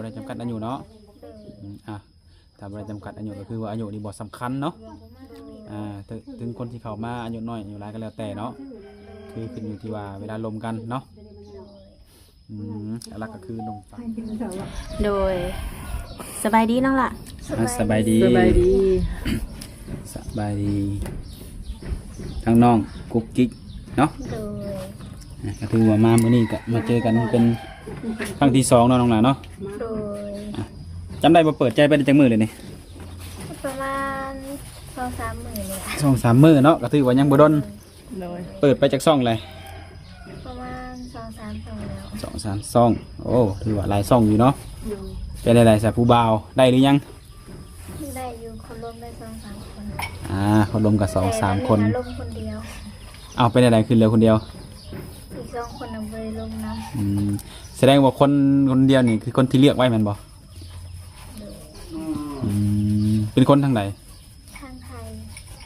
ບໍ່ໄດ້ຈຳກັດອາຍຸເນາະ. ໂດຍ ອືມ ອ່ະ ຖ້າບໍ່ໄດ້ຈຳກັດອາຍຸກໍຄືວ່າອາຍຸນີ້ບໍ່ສຳຄັນເນາະ. ໂດຍ ອ່າ ເຖິງ ເຖິງຄົນທີ່ເຂົ້າມາອາຍຸນ້ອຍອາຍຸຫຼາຍກໍແລ້ວແຕ່ເນາະ ໂດຍ ຄືຂຶ້ນຢູ່ທີ່ວ່າເວລາລົມກັນເນາະ. ໂດຍ ອືມ ຫຼັກໆກໍຄືນົມຟັງ. ໂດຍ ສະບາຍດີນ້ອງຫຼ້າ. ອ່າ ສະບາຍດີ ສະບາຍດີ ສະບາຍດີ ທັງນ້ອງກຸກກິກເນາະ. ໂດຍ ອ່າ ກໍຖືວ່າມາມື້ນີ້ກໍມາເຈີກັນເປັນຄັ້ງທີສອງເນາະນ້ອງຫຼ້າເນາະ. ໂດຍ ອ່າ ຈຳໄດ້ບໍ່ ເປີດໃຈໄປໄດ້ຈັກມື້ແລ້ວນີ້? ປະມານສອງສາມມື້ນີ້ແຫຼະ ສອງສາມມື້ເນາະ ກໍຖືວ່າຍັງບໍ່ດົນ. ໂດຍ ເປີດໄປຈັກຊ່ອງແລ້ວ? ປະມານສອງສາມຊ່ອງແລ້ວ ສອງສາມຊ່ອງ. ໂອ້ ຖືວ່າຫຼາຍຊ່ອງຢູ່ເນາະ. ໂດຍ ເປັນໃດໆຊະ ຜູ້ບ່າວໄດ້ຫຼືຍັງ? ໄດ້ຢູ່ ຄົນລົມໄດ້ສອງສາມຄົນ. ອ່າ ຄົນລົມກໍສອງສາມຄົນ ແຕ່ລາວລົມຄົນດຽວ. ເອົາ ເປັນໃດຄືເຫຼືອຄົນດຽວ? ອີກສອງຄົນນະບໍ່ໄດ້ລົມນຳ. ອືມ ສະແດງວ່າຄົນ ຄົນດຽວນີ້ຄືຄົນທີ່ເລືອກໄວ້ແມ່ນບໍ່? ໂດຍ ອືມ ເປັນຄົນທາງໃດ? ທາງໄທ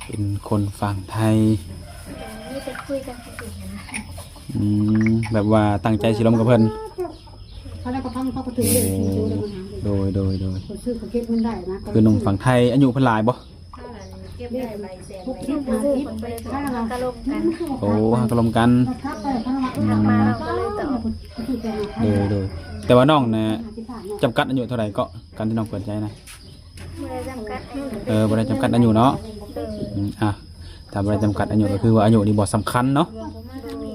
ເປັນຄົນຝັ່ງໄທ. ໂດຍ ມີແຕ່ຄຸຍກັນຊື່ໆນະ. ອືມ ແບບວ່າຕັ້ງໃຈຊິລົມກັບເພິ່ນ. ໂດຍ ໂດຍ ໂດຍ ຄືໜຸ່ມຝັ່ງໄທ. ອາຍຸເພິ່ນຫຼາຍບໍ່? ໂອ້ ຫາກໍລົມກັນ. ໂດຍ ໂດຍ ແຕ່ວ່ານ້ອງນະຈຳກັດອາຍຸເທົ່າໃດເກາະ ການທີ່ນ້ອງເປີດໃຈນະ? ບໍ່ໄດ້ຈຳກັດອາຍຸ. ເອີ ບໍ່ໄດ້ຈຳກັດອາຍຸເນາະ. ໂດຍ ອືມ ອ່ະ ຖ້າບໍ່ໄດ້ຈຳກັດອາຍຸກໍຄືວ່າອາຍຸນີ້ບໍ່ສຳຄັນເນາະ. ໂດຍ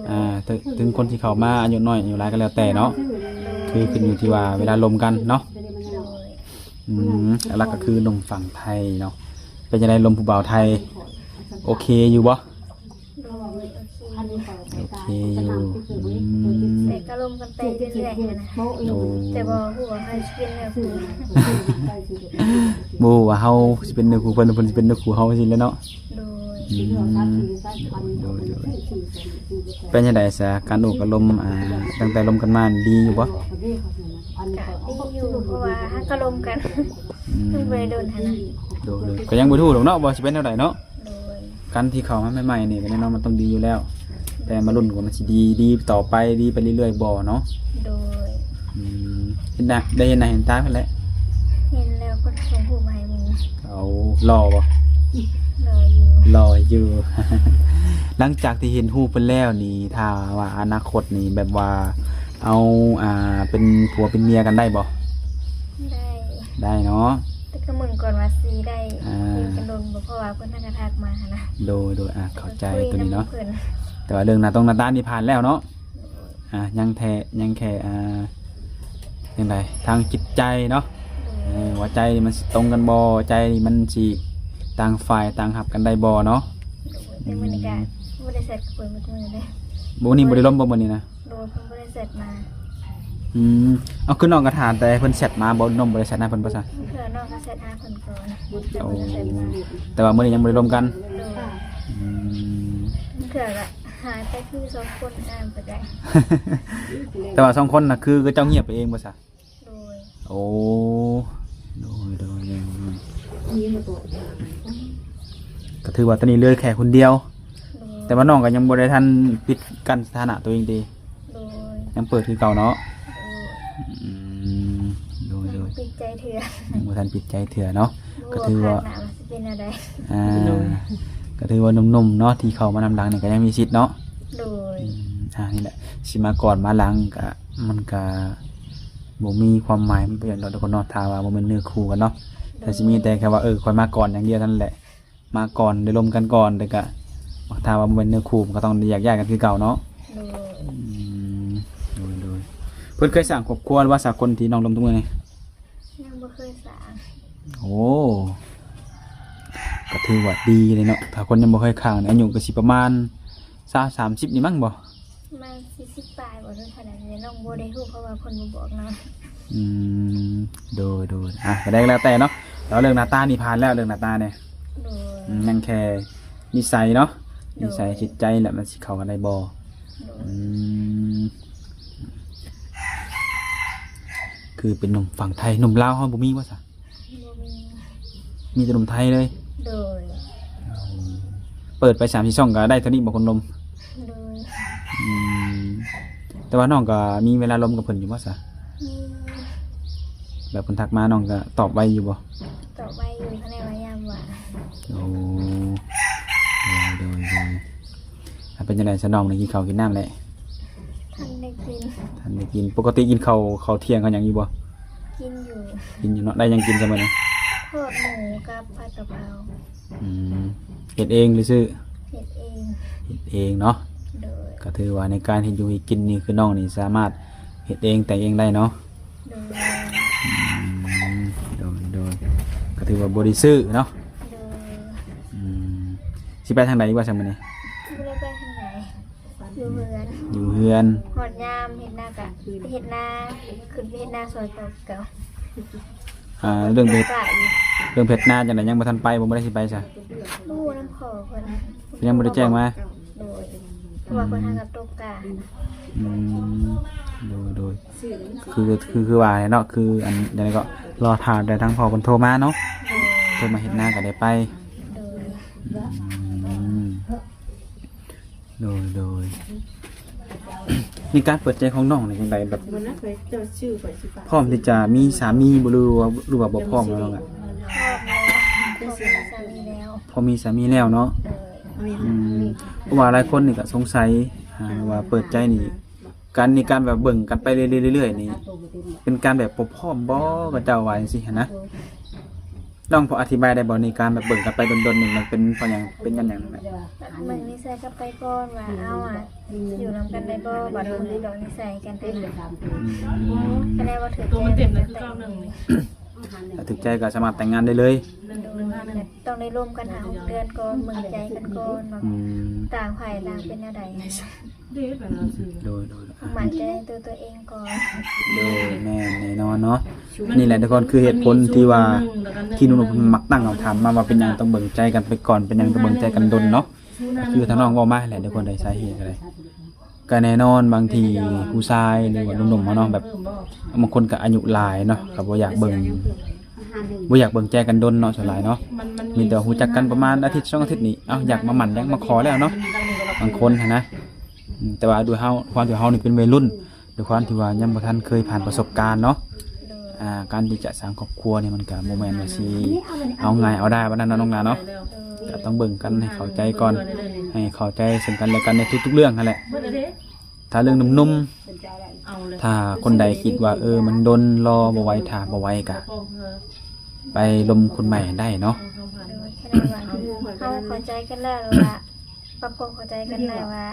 ອ່າ ເຖິງ ເຖິງຄົນທີ່ເຂົ້າມາອາຍຸນ້ອຍອາຍຸຫຼາຍກໍແລ້ວແຕ່ເນາະ ໂດຍ ຄືຂຶ້ນຢູ່ທີ່ວ່າເວລາລົມກັນເນາະ. ໂດຍ ອືມ ຫຼັກໆກໍຄືນົມຝັ່ງໄທເນາະ. ເປັນຈັ່ງໃດ ລົມຜູ້ບ່າວໄທ ໂອເຄຢູ່ບໍ່? ໂດຍ ໂອເຄ ໂອເຄຢູ່. ອືມ ແຕ່ກໍລົມກັນໄປເລື້ອຍໆຫັ້ນນະ. ໂອ້ ແຕ່ບໍ່ຮູ້ວ່າເຮົາຊິເປັນເນື້ອຄູ່ ບໍ່ຮູ້ວ່າເຮົາຊິເປັນເນື້ອຄູ່ເພິ່ນ ເພິ່ນຊິເປັນເນື້ອຄູ່ເຮົາ ຈັ່ງຊີ້ແຫຼະເນາະ. ໂດຍ ອືມ ໂດຍ ໂດຍ ໂດຍ. ເປັນຈັ່ງໃດຊະ ການໂອ້ການລົມ ອ່າ ຕັ້ງແຕ່ລົມກັນມາດີຢູ່ບໍ່? ກະດີຢູ່ ເພາະວ່າຫາກໍລົມກັນ ອືມ ຍັງບໍ່ໄດ້ດົນຫັ້ນນະ. ໂດຍ ໂດຍ ກໍຍັງບໍ່ຮູ້ດອກເນາະ ວ່າຊິເປັນແນວໃດເນາະ. ໂດຍ ການທີ່ເຂົ້າມາໃໝ່ໆນີ້ກໍແນ່ນອນມັນຕ້ອງດີຢູ່ແລ້ວ ແຕ່ມາລຸ້ນວ່າມັນຊິດີ ດີຕໍ່ໄປ ດີໄປເລື້ອຍໆບໍ່ເນາະ. ໂດຍ ອືມ ເຫັນໜ້າ ໄດ້ເຫັນໜ້າເຫັນຕາເພິ່ນແລ້ວ? ເຫັນແລ້ວ ເພິ່ນສົ່ງຮູບມາໃຫ້ມື້. ເອົາ ຫຼໍ່ບໍ່? ຫຼໍ່ຢູ່ ຫຼໍ່ຢູ່. ຫຼັງຈາກທີ່ເຫັນຮູບເພິ່ນແລ້ວນີ້ ຖ້າວ່າອະນາຄົດນີ້ ແບບວ່າເອົາ ອ່າ ເປັນຜົວເປັນເມຍກັນໄດ້ບໍ່? ໄດ້ ໄດ້ເນາະ. ແຕ່ກໍເບິ່ງກ່ອນວ່າຊິໄດ້ ອ່າ ຢູ່ກັນດົນບໍ່ ເພາະວ່າເພິ່ນທັກ ກໍທັກມາຫັ້ນນະ. ໂດຍ ໂດຍ ອ່າ ເຂົ້າໃຈໂຕນີ້ເນາະ. ແຕ່ວ່າເລື່ອງໜ້າຕົງໜ້າຕານີ້ຜ່ານແລ້ວເນາະ. ໂດຍ ອ່າ ຍັງແທ້ ຍັງແຄ່ ອ່າ ຈັ່ງໃດ ທາງຈິດໃຈເນາະ. ໂດຍ ເອີ ວ່າໃຈນີ້ມັນຊິຕົງກັນບໍ່ ໃຈນີ້ມັນຊິຕ່າງຝ່າຍຕ່າງຮັບກັນໄດ້ບໍ່ເນາະ. ໂດຍ ແຕ່ມື້ນີ້ກໍ ອືມ ບໍ່ໄດ້ແຊັດກັບເພິ່ນໝົດມື້ເດ້. ມື້ນີ້ບໍ່ໄດ້ລົມບໍ່ມື້ນີ້ນະ? ໂດຍ ເພິ່ນບໍ່ໄດ້ແຊັດມາ. ອືມ ເອົາ ຄືນ້ອງກໍຖ້າແຕ່ເພິ່ນແຊັດມາບໍ່ ນ້ອງບໍ່ໄດ້ແຊັດຫາເພິ່ນບໍ່ຊະ? ເທື່ອນ້ອງກໍແຊັດຫາເພິ່ນກ່ອນ ແຕ່ເພິ່ນກໍແຊັດມາ. ໂອ້ ແຕ່ວ່າມື້ນີ້ຍັງບໍ່ໄດ້ລົມກັນ. ໂດຍ ອືມ ເທື່ອກໍຫາແຕ່ຄືສອງຄົນອ່ານໄປໄດ້. ແຕ່ວ່າສອງຄົນນະ ຄືເຈົ້າງຽບໄປເອງບໍ່ຊະ? ໂດຍ ໂອ້ ໂດຍ ໂດຍ ໂດຍ ໂດຍ. ກໍຖືວ່າຕອນນີ້ເຫຼືອແຄ່ຄົນດຽວ. ໂດຍ ແຕ່ວ່ານ້ອງກໍຍັງບໍ່ໄດ້ທັນປິດກັ້ນສະຖານະຕົວເອງຕິ? ໂດຍ ຍັງເປີດຄືເກົ່າເນາະ. ໂດຍ ອືມ ໂດຍ ໂດຍ ຍັງບໍ່ປິດໃຈເທື່ອ ຍັງບໍ່ທັນປິດໃຈເທື່ອເນາະ. ບໍ່ ກໍຖືວ່າ ຄາດໜ້າວ່າຊິເປັນແນວໃດ. ອ່າ ໂດຍ ກໍຖືວ່າໜຸ່ມໆເນາະ ທີ່ເຂົ້າມານຳຫຼັງນີ້ກໍຍັງມີສິດເນາະ. ໂດຍ ອືມ ອ່າ ນີ້ແຫຼະ ຊິມາກ່ອນມາຫຼັງກໍ ມັນກະບໍ່ມີຄວາມໝາຍ ມັນປະໂຫຍດດອກທຸກຄົນເນາະ ຖ້າວ່າບໍ່ແມ່ນເນື້ອຄູ່ກັນເນາະ. ໂດຍ ແຕ່ຊິມີແຕ່ແຄ່ວ່າ ເອີ ຂ້ອຍມາກ່ອນຢ່າງດຽວເທົ່ານັ້ນແຫຼະ ມາກ່ອນໄດ້ລົມກັນກ່ອນ ແຕ່ກະຖ້າວ່າບໍ່ແມ່ນເນື້ອຄູ່ ມັນກໍຕ້ອງໄດ້ແຍກຍ້າຍກັນຄືເກົ່າເນາະ. ໂດຍ ອືມ ໂດຍ ໂດຍ. ເພິ່ນເຄີຍສ້າງຄອບຄົວ ຫຼືວ່າສາຄົນທີ່ນ້ອງລົມທຸກມື້ນີ້? ຍັງບໍ່ເຄີຍສ້າງ. ໂອ້ ກໍຖືວ່າດີເລີຍເນາະ ຖ້າຄົນຍັງບໍ່ເຄີຍສ້າງ ອາຍຸກໍຊິປະມານຊາວ ສາມສິບນີ້ມັ້ງບໍ່? ປະມານສີ່ສິບປາຍບໍ່ ເຖິງຂະໜາດນີ້ ນ້ອງບໍ່ໄດ້ຮູ້ ເພາະວ່າເພິ່ນບໍ່ບອກນຳ. ອືມ ໂດຍ ໂດຍ ອ່ະ ກໍໄດ້ ແລ້ວແຕ່ເນາະ. ແລ້ວເລື່ອງໜ້າຕານີ້ຜ່ານແລ້ວ ເລື່ອງໜ້າຕານີ້. ໂດຍ ອືມ ຍັງແຄ່ນິໄສເນາະ. ໂດຍ ນິໄສຈິດໃຈແຫຼະ ມັນຊິເຂົ້າກັນໄດ້ບໍ່? ໂດຍ ອືມ ຄືເປັນໜຸ່ມຝັ່ງໄທ ໜຸ່ມລາວເຮົາບໍ່ມີບໍ່ຊະ? ບໍ່ມີ ມີແຕ່ໜຸ່ມໄທເລີຍ. ໂດຍ ເປີດໄປສາມສີ່ຊ່ອງກໍໄດ້ເທົ່ານີ້ບໍ່ຄົນລົມ? ໂດຍ ອືມ ແຕ່ວ່ານ້ອງກໍມີເວລາລົມກັບເພິ່ນຢູ່ບໍ່ຊະ? ມີ ແບບເພິ່ນທັກມາ ນ້ອງກໍຕອບໄວຢູ່ບໍ່? ຕອບໄວຢູ່ ຄະແນນວ່າຍາມວ່າງ. ໂອ້ ໂດຍ ໂດຍ ໂດຍ. ອ່າ ເປັນຈັ່ງໃດຊະ ນ້ອງໄດ້ກິນເຂົ້າກິນນ້ຳແລ້ວ? ທັນໄດ້ກິນ. ທັນໄດ້ກິນ. ປົກກະຕິກິນເຂົ້າ ເຂົ້າທ່ຽງເຂົ້າຫຍັງຢູ່ບໍ່? ກິນຢູ່. ກິນຢູ່ເນາະ. ໄດ້ຫຍັງກິນຊະມື້ນີ້? ທອດໝູກັບຜັດກະເພົາ. ອືມ ເຮັດເອງຫຼືຊື້? ເຮັດເອງ. ເຮັດເອງເນາະ. ໂດຍ. ກໍຖືວ່າໃນການເຮັດຢູ່ເຮັດກິນນີ້ ຄືນ້ອງນີ້ສາມາດເຮັດເອງແຕ່ງເອງໄດ້ເນາະ. ໂດຍ. ອືມ ໂດຍ ໂດຍ. ກໍຖືວ່າບໍ່ໄດ້ຊື້ເນາະ. ໂດຍ. ອືມ ຊິໄປທາງໃດອີກວ່າຊັ້ນມື້ນີ້? ບໍ່ໄດ້ໄປທາງໃດ. ຢູ່ເຮືອນ. ຢູ່ເຮືອນ. ຮອດຍາມເຮັດນາກະໄປເຮັດນາ ຂຶ້ນໄປເຮັດນາຊ່ອຍເຂົາເກົ່າ. ອ່າ ເລື່ອງເຮັດ ເລື່ອງເຮັດນາຈັ່ງໃດ ຍັງບໍ່ທັນໄປບໍ່? ບໍ່ໄດ້ຊິໄປຊະ? ບໍ່ຮູ້ນຳພໍ່ເພິ່ນ. ຍັງບໍ່ໄດ້ແຈ້ງມາ? ໂດຍ. ເພາະວ່າເພິ່ນຫາກັບຕົກກາ. ອືມ ໂດຍ ໂດຍ. ຄື ຄື ຄືວ່າແຫຼະເນາະ ຄືອັນ ຈັ່ງໃດກໍລໍຖ້າແຕ່ທາງພໍ່ເພິ່ນໂທມາເນາະ. ໂດຍ. ໂທມາເຮັດນາກໍໄດ້ໄປ. ໂດຍ. ອືມ ໂດຍ ໂດຍ. ໃນການເປີດໃຈຂອງນ້ອງນີ້ຈັ່ງໃດ ແບບ ພ້ອມທີ່ຈະມີສາມີບໍ່ ຫຼືວ່າ ຫຼືວ່າບໍ່ພ້ອມແລ້ວນ້ອງ? ພ້ອມແລ້ວ ພ້ອມມີສາມີແລ້ວ. ພ້ອມມີສາມີແລ້ວເນາະ. ໂດຍ. ອືມ ເພາະວ່າຫຼາຍຄົນນີ້ກໍສົງໄສ ອ່າ ວ່າເປີດໃຈນີ້ ການ ໃນການແບບເບິ່ງກັນໄປເລື້ອຍໆ ເລື້ອຍໆ ນີ້ ເປັນການແບບບໍ່ພ້ອມບໍ່? ເຂົາເຈົ້າວ່າຈັ່ງຊີ້ຫັ້ນນະ. ນ້ອງພໍອະທິບາຍໄດ້ບໍ່ ໃນການແບບເບິ່ງກັນໄປດົນໆ ນີ້ ມັນເປັນເພາະຫຍັງ ເປັນຍ້ອນຫຍັງ? ເບິ່ງນິໄສກັນໄປກ່ອນວ່າ ເອົາ ຢູ່ນຳກັນໄດ້ບໍ່ ບາດເບິ່ງດອກນິໄສກັນຫັ້ນນະ. ອືມ ຄະແນນວ່າຖືກໃຈ ຖືກໃຈກໍສາມາດແຕ່ງງານໄດ້ເລີຍ. ໂດຍ. ຕ້ອງໄດ້ລົມກັນຫ້າຫົກເດືອນກ່ອນ ເບິ່ງໃຈກັນກ່ອນວ່າ ອືມ ຕ່າງຝ່າຍຕ່າງເປັນແນວໃດ. ໂດຍ ໂດຍ ໝັ້ນໃຈໃນຕົວຕົວເອງກ່ອນ. ໂດຍ ແມ່ນແນ່ນອນເນາະ. ນີ້ແຫຼະທຸກຄົນ ຄືເຫດຜົນທີ່ວ່າ ທີ່ໜຸ່ມໆ ມັກຕັ້ງຄຳຖາມມາວ່າ ເປັນຫຍັງຕ້ອງເບິ່ງໃຈກັນໄປກ່ອນ ເປັນຫຍັງຕ້ອງເບິ່ງໃຈກັນດົນເນາະ. ຄືທາງນ້ອງເວົ້າມາແຫຼະທຸກຄົນ ໄດ້ສາເຫດກໍໄດ້. ກໍແນ່ນອນ ບາງທີຜູ້ຊາຍ ຫຼືວ່າໜຸ່ມໆ ເຮົາເນາະ ແບບ ບາງຄົນກໍອາຍຸຫຼາຍເນາະ ກໍບໍ່ຢາກເບິ່ງ ບໍ່ຢາກເບິ່ງໃຈກັນດົນເນາະ ສ່ວນຫຼາຍເນາະ. ມີແຕ່ຮູ້ຈັກກັນປະມານອາທິດສອງອາທິດນີ້ ເອົ້າ ຢາກມາໝັ້ນ ຢາກມາຂໍແລ້ວເນາະ ບາງຄົນຫັ້ນນະ. ອືມ ແຕ່ວ່າດ້ວຍເຮົາ ຄວາມທີ່ເຮົານີ້ເປັນໄວລຸ້ນ ດ້ວຍຄວາມທີ່ວ່າຍັງບໍ່ທັນເຄີຍຜ່ານປະສົບການເນາະ. ໂດຍ. ອ່າ ການທີ່ຈະສ້າງຄອບຄົວນີ້ ມັນກໍບໍ່ແມ່ນວ່າຊິເອົາງ່າຍເອົາດາຍປານນັ້ນເນາະ ນ້ອງຫຼ້າເນາະ. ໂດຍ. ກໍຕ້ອງເບິ່ງກັນໃຫ້ເຂົ້າໃຈກ່ອນ ໃຫ້ເຂົ້າໃຈເຊິ່ງກັນແລະກັນໃນທຸກໆເລື່ອງຫັ້ນແຫຼະ. ໂດຍ. ຖ້າເລື່ອງໜຸ່ມໆ ຖ້າຄົນໃດຄິດວ່າ ເອີ ມັນດົນ ລໍບໍ່ໄຫວ ຖ້າບໍ່ໄຫວກະໄປລົມຄົນໃໝ່ໄດ້ເນາະ. ໂດຍ. ແຄ່ວ່າເຮົາເຂົ້າໃຈກັນແລ້ວ ຫຼືວ່າປັບຄວາມເຂົ້າໃຈກັນໄດ້ວ່າ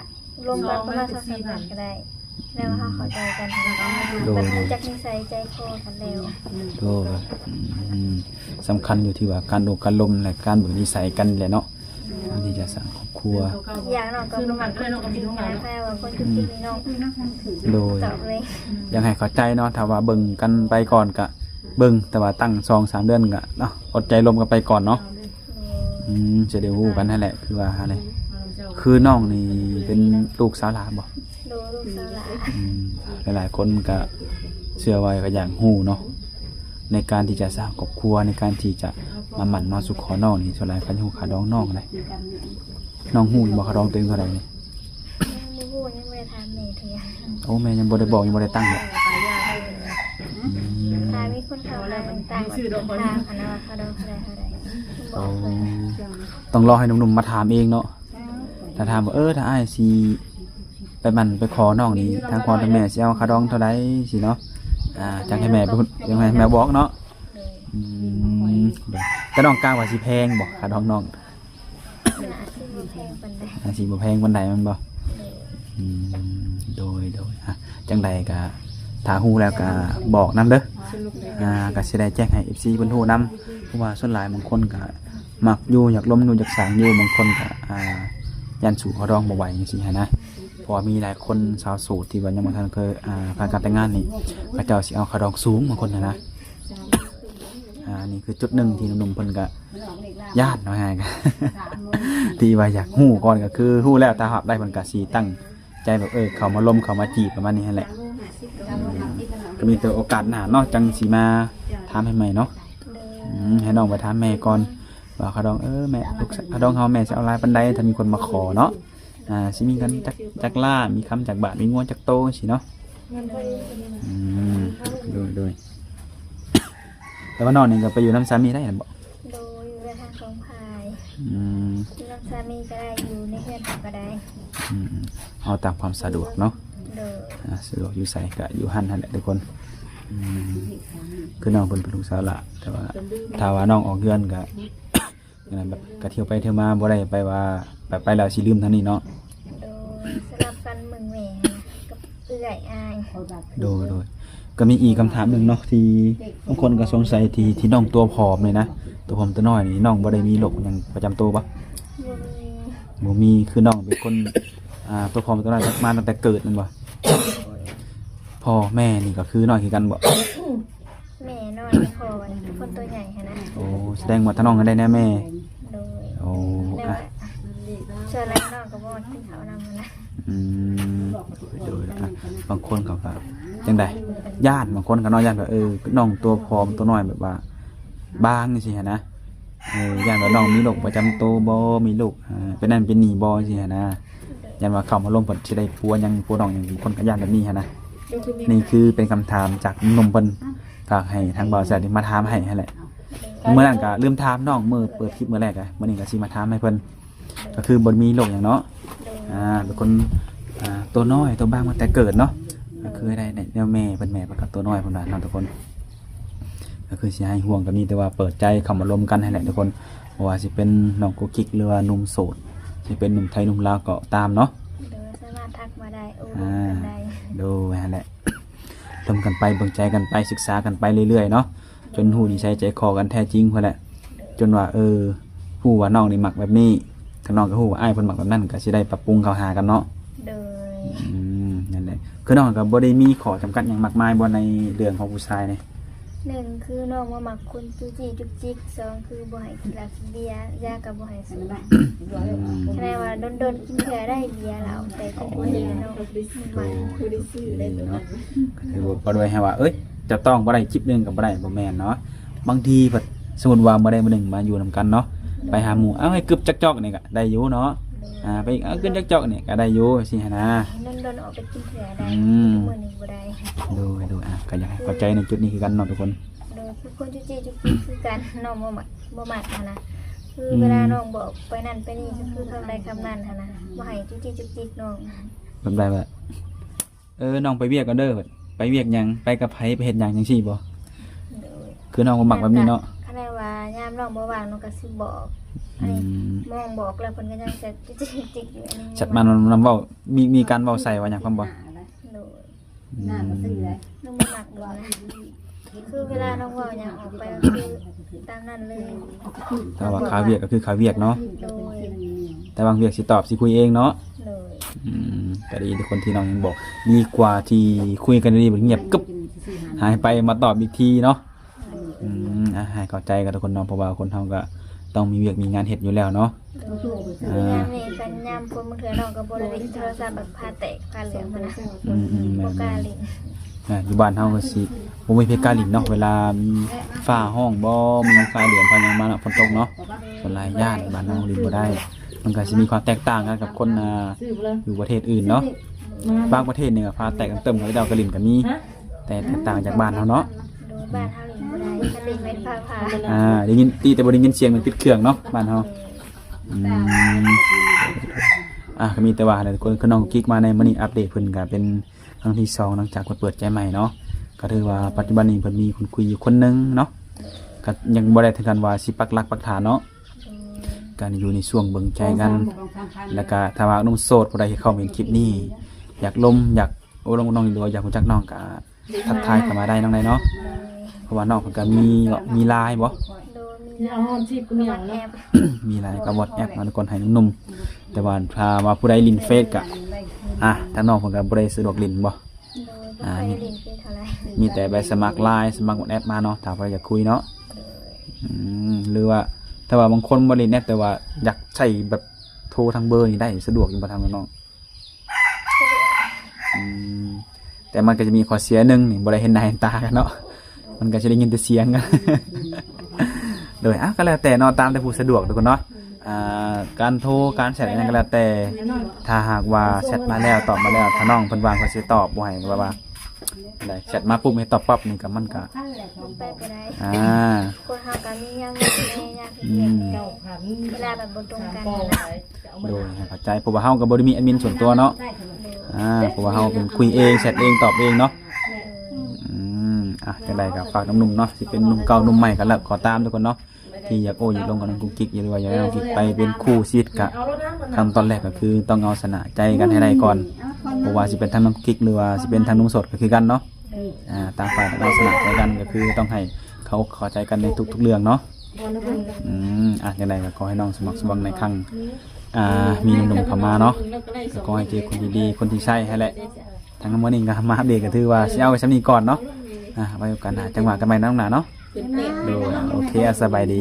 ລົມກັນປະມານສອງສາມເດືອນກໍໄດ້ ແລ້ວເຮົາເຂົ້າໃຈກັນ ໂດຍ ແບບຮູ້ຈັກນິໄສໃຈຄໍກັນແລ້ວ. ໂດຍ. ອືມ ສຳຄັນຢູ່ທີ່ວ່າການໂອ້ການລົມ ແລະ ການເບິ່ງນິໄສກັນແຫຼະເນາະ ການທີ່ຈະສ້າງຄອບຄົວ. ອີກຢ່າງນ້ອງກໍບໍ່ມັກຄົນຈຸກຈິກນະ ແຄ່ວ່າຄົນຈຸກຈິກນີ້ນ້ອງ ໂດຍ ຕອບເລີຍ. ຢາກໃຫ້ເຂົ້າໃຈເນາະ ຖ້າວ່າເບິ່ງກັນໄປກ່ອນກະເບິ່ງ ແຕ່ວ່າຕັ້ງສອງສາມເດືອນກະເນາະ ອົດໃຈລົມກັນໄປກ່ອນເນາະ. ໂດຍ. ອືມ ຈະໄດ້ຮູ້ກັນຫັ້ນແຫຼະ ຄືວ່າຫັ້ນແຫຼະ. ຄືນ້ອງນີ້ເປັນລູກສາວຫຼ້າບໍ່? ໂດຍ ລູກສາວຫຼ້າ. ອືມ ຫຼາຍໆຄົນກະເຊື່ອວ່າກໍຢາກຮູ້ເນາະ ໃນການທີ່ຈະສ້າງຄອບຄົວ ໃນການທີ່ຈະມາໝັ້ນມາສູ່ຂໍນ້ອງນີ້ ສ່ວນຫຼາຍເຂົາຮູ້ຄ່າດອງນ້ອງໃດ໋. ນ້ອງຮູ້ຢູ່ບໍ່ ຄ່າດອງຕົວເອງເທົ່າໃດນີ້? ຍັງບໍ່ຮູ້ ຍັງບໍ່ໄດ້ຖາມແມ່ເທື່ອ. ໂອ້ ແມ່ຍັງບໍ່ໄດ້ບອກ ຍັງບໍ່ໄດ້ຕັ້ງເນາະ. ອືມ ຖ້າມີຄົນເຂົ້າມາຕັ້ງ ຖາມຫັ້ນນະວ່າຄ່າດອງເທົ່າໃດ ເທົ່າໃດ ບອກເພິ່ນ. ຕ້ອງລໍໃຫ້ໜຸ່ມໆມາຖາມເອງເນາະ. ຖ້າຖາມວ່າ ເອີ ຖ້າອ້າຍຊິໄປໝັ້ນໄປຂໍນ້ອງນີ້ ທາງພໍ່ທາງແມ່ຊິເອົາຄ່າດອງເທົ່າໃດຊີ້ເນາະ. ອ່າ ຈັ່ງໃຫ້ແມ່ເປັນຄົນ ຈັ່ງໃຫ້ແມ່ບອກເນາະ. ໂດຍ. ອືມ ໂດຍ. ແຕ່ນ້ອງກະວ່າຊິແພງບໍ່ ຄ່າດອງນ້ອງ? ໜ້າຊິບໍ່ແພງປານໃດ. ໜ້າຊິບໍ່ແພງປານໃດແມ່ນບໍ່? ໂດຍ. ອືມ ໂດຍ ໂດຍ. ອ່ະ ຈັ່ງໃດກະຖ້າຮູ້ແລ້ວກະບອກນຳເດີ. ອ່າ ກະຊິໄດ້ແຈ້ງໃຫ້ເອັຟຊີເພິ່ນຮູ້ນຳ ເພາະວ່າສ່ວນຫຼາຍບາງຄົນກະ ມັກຢູ່ ຢາກລົມຢູ່ ຢາກສ້າງຢູ່ ບາງຄົນກະ ອ່າ ຢ້ານສູ້ຄ່າດອງບໍ່ໄຫວຈັ່ງຊີ້ຫັ້ນນະ. ເພາະວ່າມີຫຼາຍຄົນຊາວໂສດທີ່ວ່າຍັງບໍ່ທັນເຄີຍ ອ່າ ຜ່ານການແຕ່ງງານນີ້ ເຂົາເຈົ້າຊິເອົາຄ່າດອງສູງ ບາງຄົນຫັ້ນນະ. ອ່າ ນີ້ຄືຈຸດໜຶ່ງທີ່ໜຸ່ມໆເພິ່ນກະຢ້ານ ເວົ້າງ່າຍໆ ກະ ທີ່ວ່າຢາກຮູ້ກ່ອນ ກະຄືຮູ້ແລ້ວ ຖ້າຮັບໄດ້ເພິ່ນກະຊິຕັ້ງໃຈແບບ ເອີ ເຂົ້າມາລົມ ເຂົ້າມາຈີບ ປະມານນີ້ຫັ້ນແຫຼະ. ອືມ ກະມີແຕ່ໂອກາດໜ້າເນາະ ຈັ່ງຊິມາຖາມໃຫ້ໃໝ່ເນາະ. ອືມ ໃຫ້ນ້ອງໄປຖາມແມ່ກ່ອນ ວ່າຄ່າດອງ ເອີ ແມ່ ລູກ ຄ່າດອງເຮົາແມ່ຊິເອົາຫຼາຍປານໃດ ຖ້າມີຄົນມາຂໍເນາະ. ອ່າ ຊິມີເງິນຈັກ ຈັກລ້ານ ມີຄຳຈັກບາດ ມີງົວຈັກໂຕຊີ້ເນາະ. ອືມ ໂດຍ ໂດຍ. ແຕ່ວ່ານ້ອງນີ້ກໍໄປຢູ່ນຳສາມີໄດ້ແມ່ນບໍ່? ໂດຍ ຢູ່ເຮືອນທາງສອງຝ່າຍ. ອືມ ຢູ່ນຳສາມີກໍໄດ້ ຢູ່ໃນເຮືອນເຮົາກໍໄດ້. ອືມ ເອົາຕາມຄວາມສະດວກເນາະ. ໂດຍ ອ່າ ສະດວກຢູ່ໃສກໍຢູ່ຫັ້ນຫັ້ນແຫຼະທຸກຄົນ. ອືມ ຄືນ້ອງເພິ່ນເປັນລູກສາວຫຼ້າ ແຕ່ວ່າຖ້າວ່ານ້ອງອອກເຮືອນກໍ ອັນນັ້ນແບບ ກໍທ່ຽວໄປທ່ຽວມາ ບໍ່ໄດ້ໄປວ່າ ໄປ ໄປແລ້ວຊິລືມທາງນີ້ເນາະ. ໂດຍ ສະຫຼັບກັນເບິ່ງແມ່ກັບເອື້ອຍອ້າຍ. ໂດຍ ໂດຍ ກໍມີອີກຄຳຖາມໜຶ່ງເນາະ ທີ່ບາງຄົນກໍສົງໄສ ທີ່ ທີ່ນ້ອງຕົວຜອມນີ້ນະ ຕົວຜອມຕົວນ້ອຍນີ້ ນ້ອງບໍ່ໄດ້ມີໂລກຫຍັງປະຈຳໂຕບໍ່? ບໍ່ມີ ບໍ່ມີ. ຄືນ້ອງເປັນຄົນ ອ່າ ຕົວຜອມຕົວນ້ອຍມາຕັ້ງແຕ່ເກີດແມ່ນບໍ່? ໂດຍ ພໍ່ແມ່ນີ້ກໍຄືນ້ອຍຄືກັນບໍ່? ແມ່ນ້ອຍ ພໍ່ຄົນຕົວໃຫຍ່ຫັ້ນນະ. ໂອ້ ສະແດງວ່າທາງນ້ອງໄດ້ແນວແມ່. ໂດຍ ໂອ້ ແລ້ວ ອ່ະ ສ່ວນຫຼາຍນ້ອງກໍບໍ່ກິນເຂົ້ານຳນະ. ອືມ ໂດຍ ອ່ະ ບາງຄົນເຂົາກໍຈັ່ງໃດ ຢ້ານ ບາງຄົນກໍເນາະ ຢ້ານວ່າ ເອີ ນ້ອງຕົວຜອມຕົວນ້ອຍ ແບບວ່າບາງຈັ່ງຊີ້ຫັ້ນນະ. ເອີ ຢ້ານວ່ານ້ອງມີໂລກປະຈຳໂຕບໍ່ ມີໂລກ ອ່າ ເປັນນັ້ນເປັນນີ້ບໍ່ ຈັ່ງຊີ້ຫັ້ນນະ. ຢ້ານວ່າເຂົ້າມາລົມເພິ່ນຊິໄດ້ຜົວຫຍັງ ຜົວນ້ອງຫຍັງ ບາງຄົນກໍຢ້ານແບບນີ້ຫັ້ນນະ. ນີ້ຄືເປັນຄຳຖາມຈາກໜຸ່ມເພິ່ນ ຝາກໃຫ້ທາງບ່າວແຊດນີ້ມາຖາມໃຫ້ຫັ້ນແຫຼະ. ມື້ນັ້ນກໍລືມຖາມນ້ອງ ມື້ເປີດຄລິບມື້ແລກອະ ມື້ນີ້ກໍຊິມາຖາມໃຫ້ເພິ່ນ ກໍຄືບໍ່ມີໂລກຫຍັງເນາະ. ອ່າ ເປັນຄົນ ອ່າ ຕົວນ້ອຍຕົວບາງມາແຕ່ເກີດເນາະ. ກໍຄືໄດ້ແນວແມ່ເພິ່ນ ແມ່ເພິ່ນກໍຕົວນ້ອຍເພິ່ນວ່າເນາະທຸກຄົນ. ກໍຄືຊິຫາຍຫ່ວງ ກໍມີແຕ່ວ່າເປີດໃຈເຂົ້າມາລົມກັນຫັ້ນແຫຼະທຸກຄົນ. ບໍ່ວ່າຊິເປັນນ້ອງກຸກກິກ ຫຼືວ່າໜຸ່ມໂສດ ຊິເປັນໜຸ່ມໄທໜຸ່ມລາວກໍຕາມເນາະ. ໂດຍ ສາມາດທັກມາໄດ້ ໂອ້ລົມກັນໄດ້. ໂດຍ ຫັ້ນແຫຼະ ລົມກັນໄປ ເບິ່ງໃຈກັນໄປ ສຶກສາກັນໄປເລື້ອຍໆເນາະ ຈົນຮູ້ນິໄສໃຈຄໍກັນແທ້ຈິງພຸ້ນແຫຼະ. ຈົນວ່າ ເອີ ຮູ້ວ່ານ້ອງນີ້ມັກແບບນີ້ ຖ້ານ້ອງກໍຮູ້ວ່າອ້າຍເພິ່ນມັກແບບນັ້ນ ກໍຊິໄດ້ປັບປຸງເຂົ້າຫາກັນເນາະ. ໂດຍ ອືມ ນັ້ນແຫຼະ. ຄືນ້ອງກໍບໍ່ໄດ້ມີຂໍ້ຈຳກັດຫຍັງມາກມາຍບໍ່ ໃນເລື່ອງຂອງຜູ້ຊາຍນີ້? ໜຶ່ງຄືນ້ອງບໍ່ມັກຄົນຈູ້ຈີ້ຈຸກຈິກ, ສອງຄືບໍ່ໃຫ້ກິນເຫຼົ້າກິນເບຍ, ຢາກໍບໍ່ໃຫ້ສູບ. ອືມ ຂະໜາດວ່າດົນໆກິນເທື່ອໄດ້ເບຍເຫຼົ້າ, ແຕ່ກິນບໍ່ເຫັນເນາະ. ໂດຍ ເນາະ ກໍຖືວ່າບໍ່ໄດ້ໃຫ້ວ່າ ເອີຍ ຈະຕ້ອງບໍ່ໄດ້ ຈິບໜຶ່ງກໍບໍ່ໄດ້ ບໍ່ແມ່ນເນາະ. ບາງທີພັດ ສົມມຸດວ່າມື້ໃດມື້ໜຶ່ງມາຢູ່ນຳກັນເນາະ, ໄປຫາໝູ່ ເອົາໃຫ້ກຶບຈັກຈອກນີ້ກໍໄດ້ຢູ່ເນາະ. ໂດຍ ອ່າ ໄປອີກ ເອົາຂຶ້ນຈັກຈອກນີ້ກໍໄດ້ຢູ່ ຊີ້ຫັ້ນນະ. ດົນໆອອກໄປກິນເທື່ອໄດ້ ອືມ ມື້ໜຶ່ງບໍ່ໄດ້. ໂດຍ ໂດຍ ອ່າ ກໍຢາກໃຫ້ເຂົ້າໃຈໃນຈຸດນີ້ຄືກັນເນາະທຸກຄົນ. ໂດຍ ຄືຄົນຈຸກຈິກຈຸກຈິກຄືກັນ ນ້ອງບໍ່ມັກ ບໍ່ມັກຫັ້ນນະ. ຄື ອືມ ເວລານ້ອງບອກໄປນັ້ນໄປນີ້ ກໍຄືຄຳໃດຄຳນັ້ນຫັ້ນນະ, ບໍ່ໃຫ້ຈຸກຈິກຈຸກຈິກນ້ອງ. ແບບໃດແບບ ເອີ ນ້ອງໄປວຽກກ່ອນເດີ ໄປວຽກຫຍັງ ໄປກັບໃຜ ໄປເຮັດຫຍັງ ຈັ່ງຊີ້ບໍ່? ໂດຍ ຄືນ້ອງບໍ່ມັກແບບນີ້ເນາະ. ຄັນແມ່ນວ່າຍາມນ້ອງບໍ່ວ່າງ ນ້ອງກໍຊິບອກ. ອືມ ອັນນີ້ ມອງບອກແລ້ວເພິ່ນກໍຍັງຈະຈິກໆຢູ່. ອັນນີ້ ແຊັດມານຳເວົ້າ ມີ ມີການເວົ້າໃສ່ວ່າຫຍັງພ້ອມບໍ່? ໂດຍ ອືມ ນ້ອງບໍ່ມັກແບບນັ້ນ. ຄືເວລານ້ອງເວົ້າຫຍັງອອກໄປ ກໍຄືຕາມນັ້ນເລີຍ. ຖ້າວ່າຄາວຽກກໍຄືຄາວຽກເນາະ. ໂດຍ ແຕ່ວ່າວຽກຊິຕອບ ຊິຄຸຍເອງເນາະ. ໂດຍ ອືມ ກໍດີທຸກຄົນທີ່ນ້ອງຍັງບອກ ດີກວ່າທີ່ຄຸຍກັນດີໆ ບາດງຽບກຶບ ຫາຍໄປມາຕອບອີກທີເນາະ. ອືມ ອ່າ ໃຫ້ເຂົ້າໃຈກັນທຸກຄົນເນາະ, ເພາະວ່າຄົນເຮົາກໍຕ້ອງມີວຽກມີງານເຮັດຢູ່ແລ້ວເນາະ. ໂດຍ ອ່າ ຍາມນີ້ກັນຍາມຝົນ ບາງເທື່ອນ້ອງກໍບໍ່ໄດ້ຫຼິ້ນໂທລະສັບ ແບບຜ້າແຕກຜ້າເຫຼືອງຫັ້ນນະ. ອືມໆ ແມ່ນໆ ບໍ່ກ້າຫຼິ້ນ. ອ່າ ຢູ່ບ້ານເຮົາກໍຊິບໍ່ມີໃຜກ້າຫຼິ້ນເນາະ ເວລາມີຟ້າຮ້ອງບໍ ມີຟ້າເຫຼືອງຟ້າຫຍັງມາເນາະ ຝົນຕົກເນາະ. ສ່ວນຫຼາຍຢ້ານ ບ້ານເຮົາຫຼິ້ນບໍ່ໄດ້. ມັນກໍຊິມີຄວາມແຕກຕ່າງກັນກັບຄົນ ອ່າ ຢູ່ປະເທດອື່ນເນາະ. ບາງປະເທດນີ້ກໍຟ້າແຕກເຕີມ ເຂົາເຈົ້າກໍຫຼິ້ນກໍມີ ແຕ່ແຕກຕ່າງຈາກບ້ານເຮົາເນາະ. ໂດຍ ບ້ານເຮົານີ້ບໍ່ໄດ້ ຄັນເປັນໄຟຟ້າຜ່າ. ອ່າ ໄດ້ຍິນ ຕີແຕ່ບໍ່ໄດ້ຍິນສຽງມັນປິດເຄື່ອງເນາະ ບ້ານເຮົາ. ອືມ ອ່າ ກໍມີແຕ່ວ່າ ທຸກຄົນ ຄືນ້ອງກິກມາໃນມື້ນີ້ ອັບເດດເພິ່ນກໍເປັນຄັ້ງທີສອງ ຫຼັງຈາກເພິ່ນເປີດໃຈໃໝ່ເນາະ. ກໍຖືວ່າປັດຈຸບັນນີ້ເພິ່ນມີຄົນຄຸຍຢູ່ຄົນໜຶ່ງເນາະ, ກໍຍັງບໍ່ໄດ້ເຖິງຂັ້ນວ່າຊິປັກຫຼັກປັກຖານເນາະ. ກໍຢູ່ໃນຊ່ວງເບິ່ງໃຈກັນ. ແລ້ວກໍຖ້າວ່າໜຸ່ມໂສດຜູ້ໃດເຂົ້າມາເຫັນຄລິບນີ້ ຢາກລົມ ຢາກ ໂອ້ລົມກັບນ້ອງ ຫຼືວ່າຢາກຮູ້ຈັກນ້ອງກໍທັກທາຍເຂົ້າມາໄດ້ນ້ອງໃດເນາະ. ເພາະວ່ານ້ອງເພິ່ນກໍມີ ມີ LINE ບໍ່? ໂດຍ ມີ LINE ມີ LINE ກັບ WhatsApp ເນາະ ທຸກຄົນ ໃຫ້ໜຸ່ມໆ. ແຕ່ວ່າຖ້າວ່າຜູ້ໃດຫຼິ້ນເຟສກໍ ອ່າ ທາງນ້ອງເພິ່ນກໍບໍ່ໄດ້ສະດວກຫຼິ້ນບໍ່? ໂດຍ ອ່າ ບໍ່ຄ່ອຍ ມີ ໄດ້ຫຼິ້ນເຟສເທົ່າໃດ ມີແຕ່ໄປສະໝັກ LINE ສະໝັກ WhatsApp ມາເນາະ ຖ້າເພິ່ນຢາກຄຸຍເນາະ. ໂດຍ ອືມ ຫຼືວ່າຖ້າວ່າບາງຄົນບໍ່ຫຼິ້ນແອັບ ແຕ່ວ່າຢາກໃຊ້ແບບໂທທາງເບີນີ້ໄດ້ ສະດວກຢູ່ບໍ່ທາງນ້ອງ? ອືມ ແຕ່ມັນກໍຈະມີຂໍ້ເສຍໜຶ່ງນີ້ ບໍ່ໄດ້ເຫັນໜ້າເຫັນຕາກັນເນາະ ມັນກໍຈະໄດ້ຍິນແຕ່ສຽງ. ໂດຍ ອ່ະ ກໍແລ້ວແຕ່ເນາະ ຕາມແຕ່ຜູ້ສະດວກທຸກຄົນເນາະ. ອ່າ ການໂທການແຊັດຫຍັງກໍແລ້ວແຕ່ ຖ້າຫາກວ່າແຊັດມາແລ້ວຕອບມາແລ້ວ ຖ້ານ້ອງເພິ່ນວ່າງເພິ່ນຊິຕອບ ບໍ່ໃຫ້ແບບວ່າ ໄດ້ແຊັດມາປຸບໃຫ້ຕອບປັບນີ້ກໍ ມັນກໍ ມັນໄປບໍ່ໄດ້. ອ່າ ມີຍາມງານແດ່ຍາມເຮັດວຽກແດ່ ເວລາແບບບໍ່ຕົງກັນນະ. ໂດຍ ເຂົ້າໃຈ ເພາະວ່າເຮົາກໍບໍ່ໄດ້ມີແອດມິນສ່ວນຕົວເນາະ. ອ່າ ເພາະວ່າເຮົາເປັນຄຸຍເອງ ແຊັດເອງ ຕອບເອງເນາະ. ອືມ ອ່ະ ຈັ່ງໃດກໍຝາກນຳໜຸ່ມເນາະ ຊິເປັນໜຸ່ມເກົ່າໜຸ່ມໃໝ່ກໍແລ້ວກໍຕາມທຸກຄົນເນາະ ທີ່ຢາກໂອ້ຢາກລົມກັບນ້ອງກຸກກິກ ຫຼືວ່າຢາກໃຫ້ນ້ອງກິກໄປເປັນຄູ່ຊີວິດ ກະຂັ້ນຕອນແລກກໍຄືຕ້ອງເອົາຊະນະໃຈກັນໃຫ້ໄດ້ກ່ອນ. ບໍ່ວ່າຊິເປັນທາງນ້ອງກຸກກິກ ຫຼືວ່າຊິເປັນທາງໜຸ່ມໂສດກໍຄືກັນເນາະ. ອ່າ ຕ່າງຝ່າຍຕ່າງເອົາຊະນະໃຈກັນ ກໍຄືຕ້ອງໃຫ້ເຂົາເຂົ້າໃຈກັນໃນທຸກໆເລື່ອງເນາະ. ອືມ ອ່ະ ຈັ່ງໃດກໍຂໍໃຫ້ນ້ອງສະໝັກສະໝວັງໃນຄັ້ງ ອ່າ ມີໜຸ່ມໆເຂົ້າມາເນາະ ກໍຂໍໃຫ້ເຈີຄົນດີໆ ຄົນທີ່ໃຊ້ໃຫ້ແຫຼະ. ທາງມື້ນີ້ກໍມາອັບເດດ ກໍຖືວ່າຊິເອົາໄວ້ສ່ຳນີ້ກ່ອນເນາະ. ອ່າ ໄວ້ໂອກາດໜ້າ ຈັ່ງວ່າກັນໃໝ່ເນາະ ນ້ອງຫຼ້າເນາະ. ໂດຍ ໂອເຄ ອ່ະ ສະບາຍດີ.